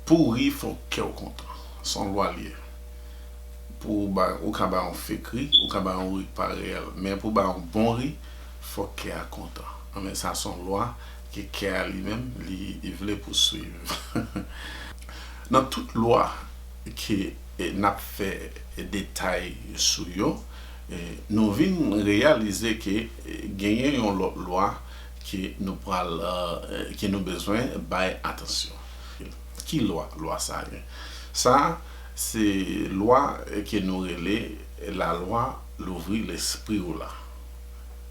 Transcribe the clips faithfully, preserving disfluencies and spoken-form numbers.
Pou w ri, fòk kè w kontan. Se yon lwa l ye. Pou w bay, ou ka bay yon fake ri, ou ka bay yon ri k pa reyèl. Men pou w bay yon bon ri, fòk kè a kontan. Anben, sa se yon lwa ke kè a li menm, li, li vle pou swiv. Nan tout lwa ke, e, n ap fè detay sou yo, e, nou vin reyalize ke, e, genyen yon lòt lwa ke nou pral, e, ke nou bezwen bay atansyon. Ki lwa, lwa sa a ye? Sa a, se lwa ke nou rele lalwa louvri lespri w la.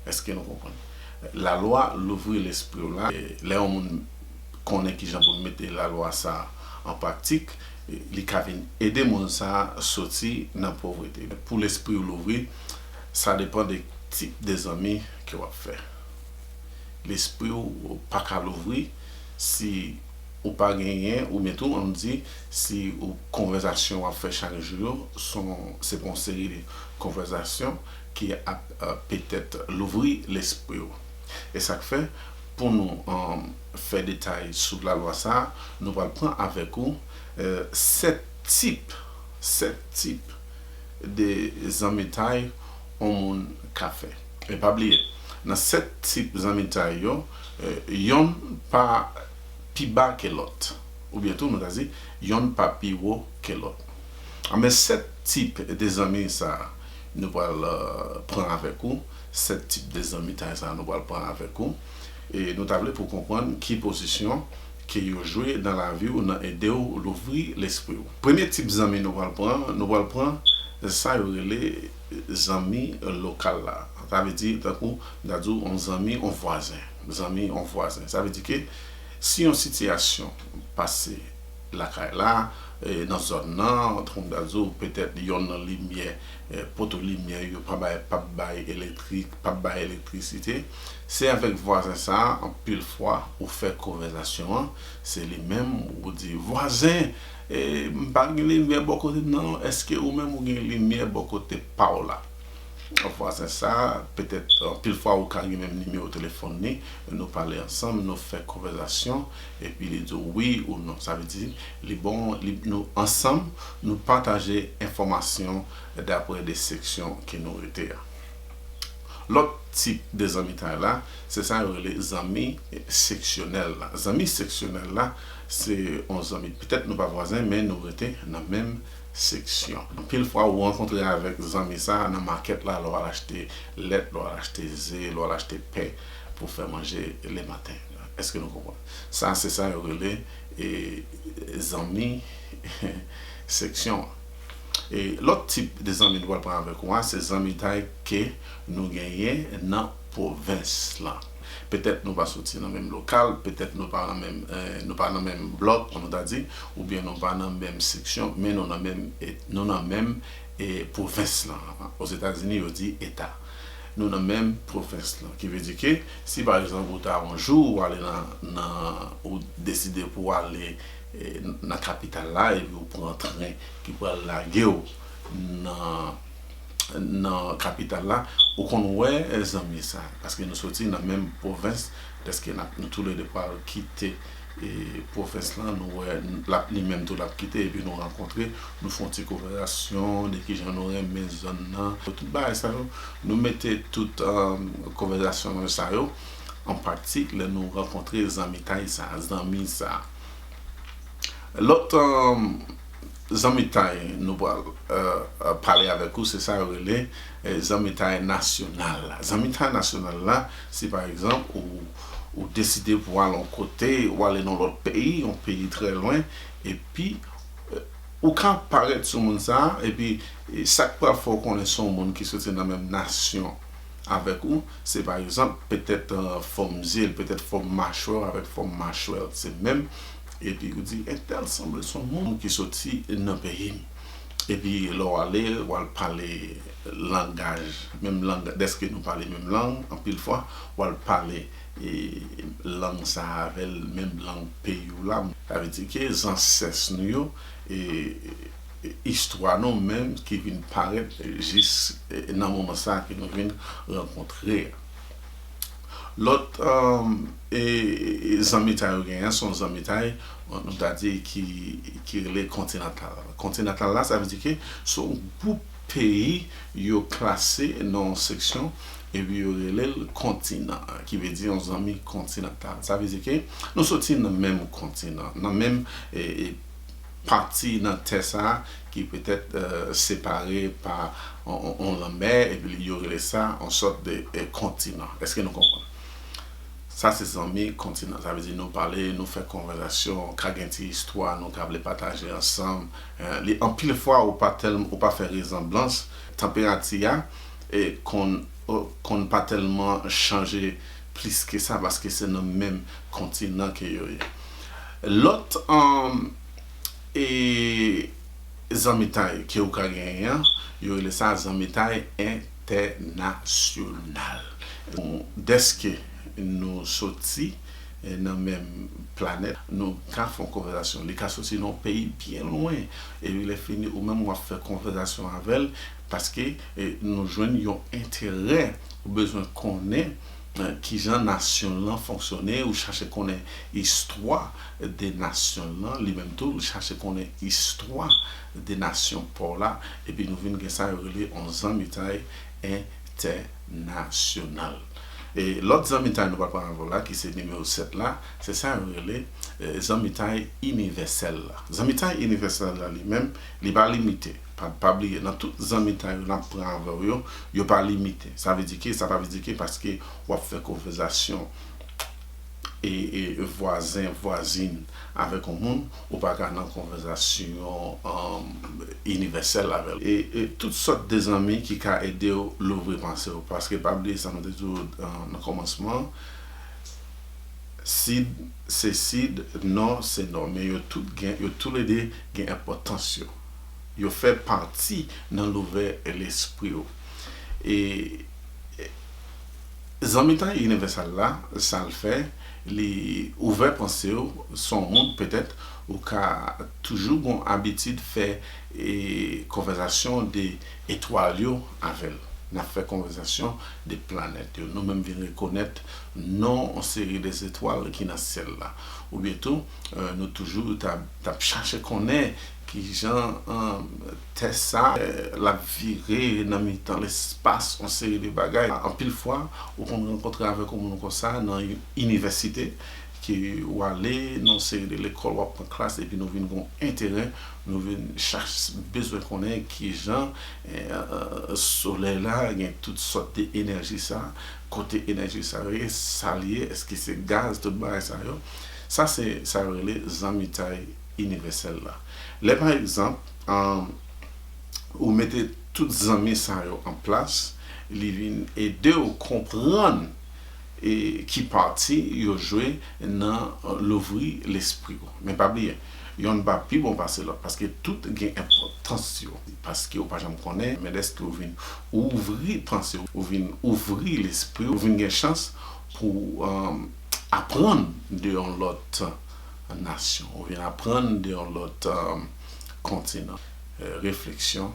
Èske nou konprann? Lalwa louvri lespri w la, e, lè yon moun konnen kijan pou l mete lalwa sa a an pratik, e, li ka vin ede moun sa a soti nan povrete. Pou lespri w louvri, sa depann de tip de zanmi ke w ap fè. Lespri w pa ka louvri si ou pa genyen, oubyen tou, ann di, si ou konvèsasyon w ap fè chak jou yo, se yon, se pa yon seri de konvèsasyon ki ap, e, petèt louvri lespri w. E sa k fè, pou nou, e, fè detay sou lalwa sa a, nou pral pran avèk ou, e, sèt tip, sèt tip de zanmitay yon moun ka fè. E pa bliye, nan sèt tip zanmitay yo, e, yonn pa pi ba ke lòt. Oubyen tou, nou ta di, yonn pa pi wo ke lòt. Anben, sèt tip de zanmi sa a, nou pral, e, pran avèk ou. Sèt tip de zanmitay sa a, nou pral pran avèk ou. E nou ta vle pou w konprann ki pozisyon ke yo jwe nan lavi w, nan ede w louvri lespri w. Premye tip zanmi nou pral pran, nou pral pran sa yo rele zanmi lokal la. Sa vle di, tankou, m ta di w, yon zanmi, yon vwazen. Zanmi, yon vwazen. Sa vle di ke si yon sitiyasyon pase lakay la, e, nan zòn nan, tankou m ta di w, petèt yonn nan limyè, e, poto limyè yo pa bay, p ap bay elektrik, p ap bay elektrisite, se avèk vwazen sa a, anpil fwa, ou fè konvèsasyon an, se li menm, ou di, "Vwazen, e, m pa gen limyè bò kote m nan, èske ou menm ou gen limyè bò kote pa w la?" Vwazen sa a, petèt, anpil fwa, ou ka gen menm nimewo telefòn li, nou pale ansanm, nou fè konvèsasyon, epi li di w wi ou non. Sa vle di, li bon, li, nou ansanm, nou pataje enfòmasyon dapre de seksyon ke nou rete a. Lòt tip de zanmitay la, se sa yo rele zanmi seksyonèl la. Zanmi seksyonèl la, se yon zanmi, petèt nou pa vwazen, men nou rete nan menm seksyon. Anpil fwa, ou rankontre avèk zanmi sa a nan makèt la, lè w al achte lèt, lè w al achte ze, lè w al achte pen pou fè manje lematen. Èske nou konprann? Sa, se sa yo rele, e, zanmi seksyon an. E lòt tip de zanmi nou pral pran avèk ou a, se zanmitay ke nou genyen nan pwovens lan. Petèt nou pa soti nan menm lokal, petèt nou pa nan menm, e, nou pa nan menm blòk, kon nou ta di, oubyen nou pa nan menm seksyon, men nou nan menm, e, nou nan menm, e, pwovens lan. Ozetazini, yo di eta. Nou nan menm pwovens lan. Ki vle di ke si, pa egzanp, ou ta yon jou, ou ale nan, nan, ou deside pou w ale, e, nan kapital la, epi ou pran tren ki pral lage w nan, nan kapital la, ou konn wè, e, zanmi sa. Paske nou soti nan menm pwovens, dèske n ap, nou toulede pral kite, e, pwovens lan, nou wè, l ap, li menm tou, l ap kite, epi nou rankontre, nou fè yon ti konvèsasyon de kijan nou renmen zòn nan. Tout bagay sa yo, nou mete tout, e, konvèsasyon sa yo an pratik lè nou rankontre zanmitay sa, zanmi sa. Lòt, e, zanmitay nou pral, e, e, pale avèk ou, se sa yo rele, e, zanmitay nasyonal la. Zanmitay nasyonal la, si pa egzanp ou, ou deside pou w al yon kote, ou ale nan lòt peyi, yon peyi trè lwen, epi, e, ou ka parèt sou moun sa a, epi, e, sa k pral fè w konnen se yon moun ki soti nan menm nasyon avèk ou, se pa egzanp, petèt, e, fòm zye l, petèt fòm machwè w avèk fòm machwè l se menm, epi ou di, "Entèl sanble se yon moun ki soti nan peyi m." Epi lè w ale, w al pale langaj, menm lang, dèske nou pale menm lang, anpil fwa, w al pale, e, lang sa a avè l, menm lang peyi w la. Sa vle di ke zansès nou yo, e, istwa nou menm ki vin parèt jis, e, nan moman sa a ke nou vin rankontre a. Lòt um, e, e, zanmitay yo genyen, se yon zanmitay, nou ta di ki, ki rele kontinantal. Kontinantal la, sa vle di ke se yon gwoup peyi yo klase nan yon seksyon, epi yo rele l kontinan, ki vle di yon zanmi kontinantal. Sa vle di ke nou soti nan menm kontinan, nan menm e, e, pati nan tè sa a ki petèt uh, separe pa yon lanmè, epi yo rele sa yon sòt de e, kontinan. Èske nou konprann? Sa se zanmi kontinan. Sa vle di nou pale, nou fè konvèsasyon, ka gen ti istwa nou ka vle pataje ansanm. Li anpil fwa ou pa tèlman ou pa fè rezanblans, tanperati a e konn konn pa tèlman chanje plis ke sa paske se nan menm kontinan ke yo ye. Lòt um, e zanmitay ke ou ka genyen an, yo rele sa zanmitay entènasyonal. Dèske nou soti e, nan menm planèt, nou ka fè yon konvèsasyon. Li ka soti nan yon peyi byen lwen, epi lè fini ou menm w ap fè konvèsasyon avè l, paske e, nou jwenn yon enterè, ou bezwen konnen e, kijan nasyon lan fonksyone, ou chache konnen istwa de nasyon lan, li menm tou, li chache konnen istwa de nasyon pa w la, epi nou vin gen sa yo rele yon zanmitay entènasyonal. E lòt zanmitay nou pral pran avè w la, ki se nimewo sèt la, se sa yo rele e, zanmitay inivèsèl la. Zanmitay inivèsèl la li menm, li pa limite. Pa, pa bliye, nan tout zanmitay yo n ap pran avè w yo, yo pa limite. Sa vle di ke, sa pa vle di ke paske w ap fè konvèsasyon e, e vwazen, vwazin avèk yon moun, ou pa ka nan konvèsasyon um, inivèsèl avè l. E, e tout sòt de zanmi ki ka ede w louvri panse w. Paske pa bliye sa m te di w uh, nan kòmansman, sid se sid, nò se nò, men yo tout gen, yo toulede gen enpòtans yo. Yo fè pati nan louvè lespri w. E zanmitay inivèsèl la, sa l fè, li ouvè panse w, se yon moun petèt ou ka toujou gon abitid fè e, konvèsasyon de etwal yo avè l. N ap fè konvèsasyon de planèt yo. Nou menm vin rekonèt non yon seri de zetwal ki nan syèl la. Oubyen tou, e, nou toujou t ap chache konnen kijan tè sa l ap vire nan mitan lespas, yon seri de bagay. Anpil fwa, ou konn rankontre avèk yon moun konsa nan yon inivèsite, ke w ale nan yon seri de lekòl, w ap pran klas, epi nou vin gen yon enterè, nou vin chache bezwen konnen kijan solèy la gen tout sòt de enèji sa, kote enèji sa yo ye, sa l ye, èske se gaz, tout bagay sa yo. Sa se sa yo rele zanmitay inivèsèl la. Lè pa egzanp, ou mete tout zanmi sa yo an plas, li vin ede w konprann e ki pati yo jwe nan louvri lespri w. Men pa bliye, yonn pa pi bon pase lòt, paske tout gen enpòtans yo. Paske ou pa janm konnen, men dèske ou vin ouvri panse w, ou vin ouvri lespri w, ou vin gen chans pou aprann de yon lòt nasyon, ou vin aprann de yon lòt kontinan. Refleksyon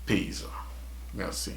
peyizan. Mèsi.